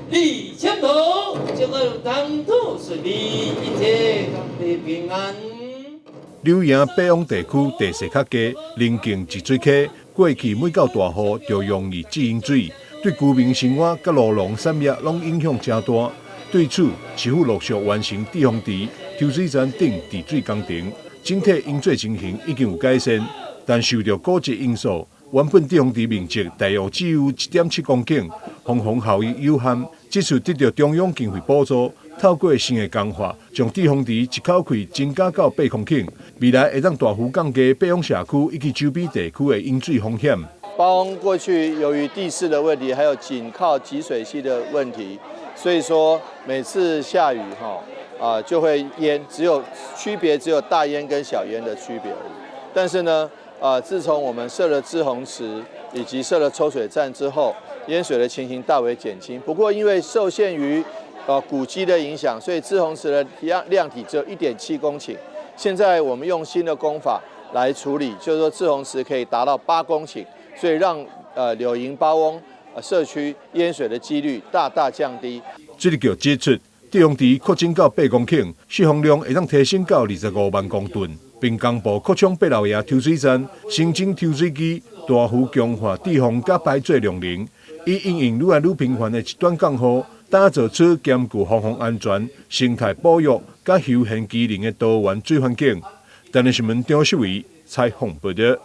李千頭，這個當土順利，一切平安。柳營八翁地區地勢較低，鄰近集水溪，過去每到大雨就容易積淹水，對居民生活佮酪農產業攏影響誠大。對此，市府陸續完成滯洪池、抽水站等治水工程，整體淹水情形已經有改善，但受著古蹟因素，原本滯洪池面積大約只有1.7公頃，防洪效益有限。這次得著中央經費補助，透過新的工法，將滯洪池一口氣增加到8公頃，未來會當大幅降低八翁社區以及周邊地區的淹水風險。八翁過去由於地勢的問題，還有緊靠集水溪的問題，所以說每次下雨哈啊就會淹，只有區別只有大淹跟小淹的區別而已。但是呢，啊自從我們設了滯洪池以及設了抽水站之後，淹水的情形大為減輕。不過因為受限於古蹟的影響，所以滯洪池的量體只有1.7公頃。現在我們用新的工法來處理，就是說滯洪池可以達到8公頃，所以讓柳營八翁社區淹水的幾率大大降低。水利局指出，滯洪池擴增到8公頃，釋放量會當提升到25萬公噸，並同步擴充八老爺抽水站、新增抽水機，大幅強化滯洪佮排水量能，以因應愈來愈頻繁的極端降雨，打造出兼具防洪安全、生態保育佮休閒機能的多元水環境。台視新聞張秀偉採訪報導。